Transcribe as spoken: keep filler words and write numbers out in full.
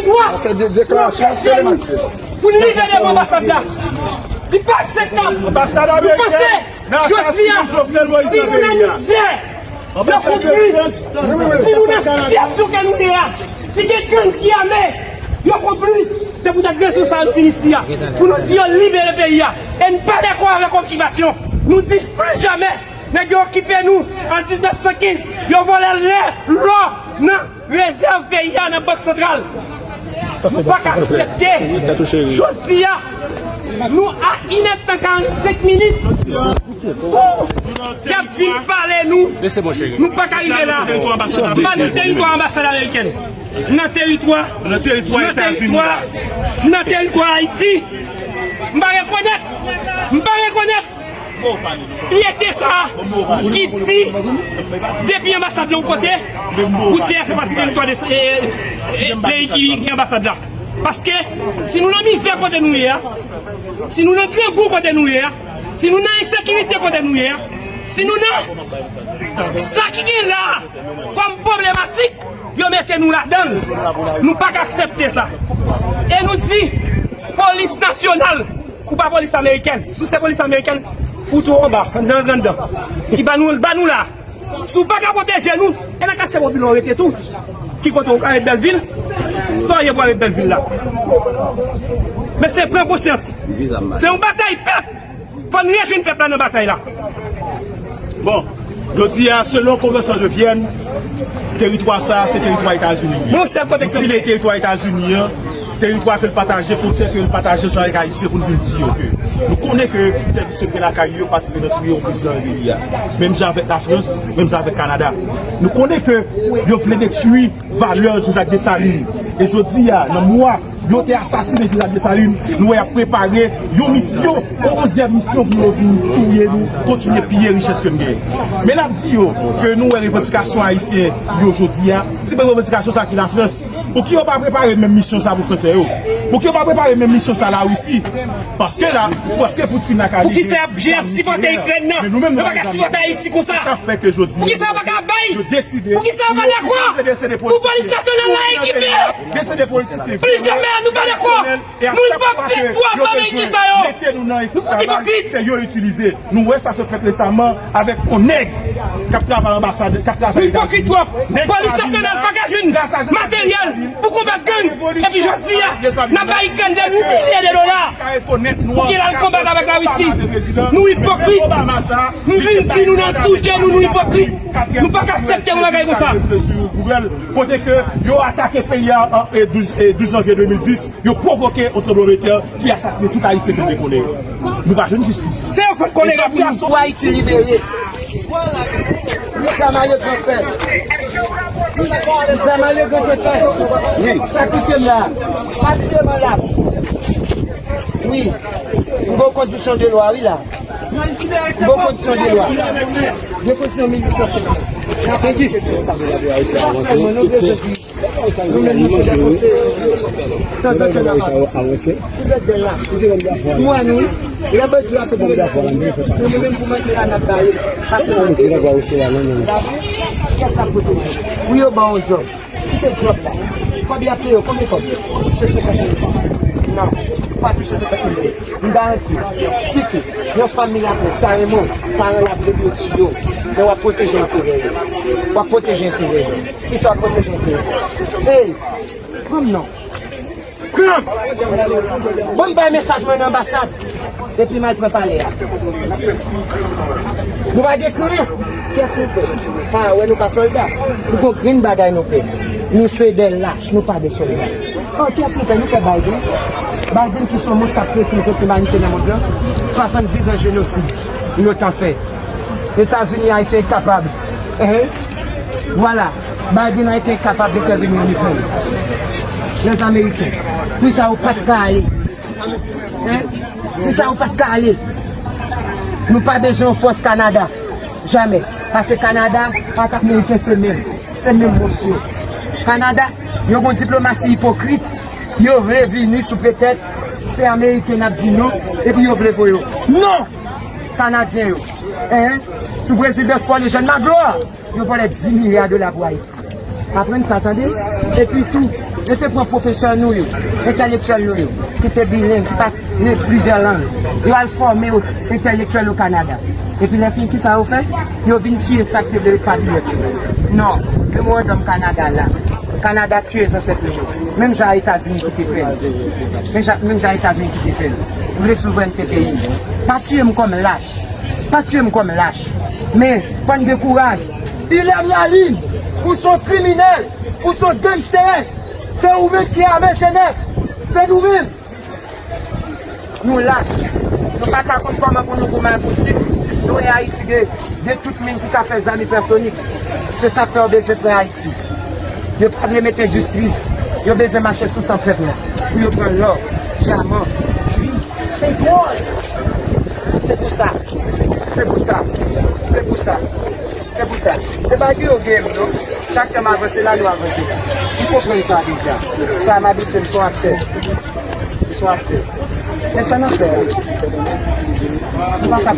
Twa, se de deklarasyon, pou n leve devan anbasad la. Li pa akseptab. Nou panse, jodi a, si nou nan mizè, yo konplis. Si nou nan sitiyasyon ke nou ye a, si gen gang ki ame, yo konplis. Se poutèt rezon sa a nou vin isi a, pou nou di yo libere peyi a. E n pa dakò avèk okipasyon. Nou di pli jamè nèg yo okipe nou an diznèf san kenz, yo vòlè lè, lò nan rezèv peyi a nan Bank Santral. Nou pa ka aksepte. Jodi a, nou a inèdtan karannsenk minit pou y ap vin pale nou. Nou pa ka rive la. M pa nan teritwa anbasad amerikèn. Nan teritwa, nan teritwa, nan teritwa Ayiti. M pa rekonèt. M pa rekonèt. Fyète sa a ki di depi anbasad la yon kote, ou te fè pati teritwa de, e, e, e, peyi ki gen anbasad la. Paske si nou nan mizè kote nou ye a, si nou nan grangou kote nou ye a, si nou nan ensekirite kote nou ye a, si nou nan sa ki gen la a kòm pwoblematik, yo mete nou ladan l. Nou pa ka aksepte sa. E nou di, polis nasyonal, ou pa polis amerikèn. Si w se polis amerikèn, fout ou anba, nan anndan. Ki ba nou, ba nou la. Si w pa ka pwoteje nou, e nan katye popilè w rete tou. Ki kote w ka ret Bèlvil? Sa w ye pou w ret Bèlvil la? Men se pran konsyans. Se yon batay pèp. Fò n rejwenn pèp la nan batay la. Bon, jodi a, selon Konvansyon de Vyèn, teritwa sa a, se teritwa Etazini li ye. Nou pile teritwa Etazini an, teritwa ke l pataje, fwontyè ke l pataje ansanm avèk Ayiti, pou n vin di yo ke nou konnen ke sèvis sekrè lakay yo patisipe nan touye yon prezidan nan peyi a. Menm jan avèk Lafrans, menm jan avèk Kanada. Nou konnen ke yo vle detwi valè Jean-Jacques Dessalines. E jodi a, nan mwa yo te asasinen Jean-Jacques Dessalines, nou wè y ap prepare yon misyon, yon onzyèm misyon pou yo vin touye nou, kontinye piye richès ke n genyen. Men n ap di yo ke nou wè revandikasyon ayisyen yo jodi a, ti pwen revandikasyon sa ki Lafrans. Pouki yo pa prepare menm misyon sa pou fransè yo? Pouki yo pa prepare menm misyon sa Larisi? Paske la, paske Poutine la ka livre zam nikleyè, men nou menm nou pa ka livre zam nikleyè. Poukisa y ap jere si pote Ikrèn nan? Yo pa ka sipote Ayiti konsa. Poukisa yo pa ka bay? Poukisa yo pa dakò pou polis nasyonal la ekipe? Plis jamè, nou pa dakò. Nou ipokrit pou ap Ameriken sa yo. Nou fout ipokrit. Nou wè sa sot fèt resaman avèk yon nèg k ap travay anbasad, k ap travay Etazini. Nou ipokrit twòp. Polis nasyonal pa ka jwenn materyèl pou konbat gang. Epi jodi a, n ap bay Ikrèn dè milye de dola pou l al konbat avèk Larisi. Nou ipokrit. M vin di nou nan tout je nou, nou ipokrit. Nou pa ka aksepte yon bagay konsa. Kote ke yo atake peyi a, e, douz, e, douz janvye de mil dis, yo pwovoke yon tranblemanntè ki asasinen tout Ayisyen ke n te konnen yo. Nou pa jwenn jistis. Se yo k pot kolera pou nou. Pou Ayiti libere. Sa malye gran fè. Sa malye gran fè. Wi. Sa ki fè m la. Pati se malad. Wi. M gen kondisyon de lwa, wi, la. M gen kondisyon de lwa. M gen kondisyon mil uit san senkant. N ap aplike. Sèlman nou bezwen di, nou menm nou se de konseye. Tanzantan n ap avanse. Vous êtes des lâches. Ou wè nou, wi. Lè bandi ap tire, nou menm pou manje la n ap gaye. Pase nan tè. Kiyès k ap pote nou? Pou yo ban yon djòb. Kite djòb la. Kòb y ap peye w, konbyen kòb? Ou touche senkant mil goud? Non, ou pa touche senkant mil goud. M garanti w, si ke yon fanmi laprès ta renmen w, paran l ap vle pou yo tiye w, men w ap pwoteje enterè yo. W ap pwoteje enterè yo. Kisa w ap pwoteje enterè yo? Ey, pran m non. Pran! Bon, m bay mesaj mwen nan anbasad. Epi m al pran palè a. Nou pa gen kren. Kiyès nou pè? Pa wè nou pa sòlda. Nou gon grenn bagay nou pè. Nou se de lach, nou pa de sòlda. An kiyès nou pè? Nou pè Biden. Biden ki se yon mons k ap trete zòt imanite nan mond lan. Swasanndiz an jenosid. Yo t an fè. Etazini a été incapable. Hein? Voilà. Biden a été incapable d'intervenir en Ukraine. Les Américains. Poukisa yo pa t ka ale? Hein? Poukisa yo pa t ka ale? Nou pa bezwen yon fòs Kanada. Jamè. Paske Kanada ak Ameriken se menm. Se menm mons yo. Kanada, yo gon diplomasi ipokrit. Yo vle vini sou pretèks se Ameriken n ap di non, epi yo vle voye yo. Non! Kanadyen yo. Hein? Sou prezidans Paul Eugène Magloire, yo vòlè dis milya dola pou Ayiti. Aprann sa, tande? Epi tou, yo te pran pwofesè nou yo, entèlektyèl nou yo, ki te bileng, ki pale plizyè lang. Yo al fòme yo entèlektyèl o Kanada. Epi lè fini, kisa yo fè? Yo vin tiye sa k te vle repatriyat yo. Non, memorandòm Kanada la. Kanada tiye zansèt nou yo. Menm jan Etazini ki te fè l. Menm jan, menm jan Etazini ki te fè l. Vle souvrènte peyi. Pa tiye m kòm lach. Pa tiye m kòm lach. Men, fò n gen kouraj. Ilèm Lalin, ou se yon kriminèl, ou se yon gangsters. Se ou menm ki ame Jenèf. Se nou menm. Nou lach. Nou pa ka konn kòman pou nou goumen pou tit. Nou wè Ayiti gen, gen tout moun ki ka fè zam ipèsonik. Se sa k fè yo bezwen pran Ayiti. Yo pa vle mete endistri. Yo bezwen mache sou san pèp la. Pou yo pran lò, dyaman, kwit, petwòl. Se pou sa. Se pou sa. Se pou sa. Se pou sa. Se pa ki yo gen m non. Chak tan m avanse la, nou avanse la. M konprann sa deja. Sa m abitye, m se yon aktè. M se yon aktè. Men sa n ap fè a? Nou pa ka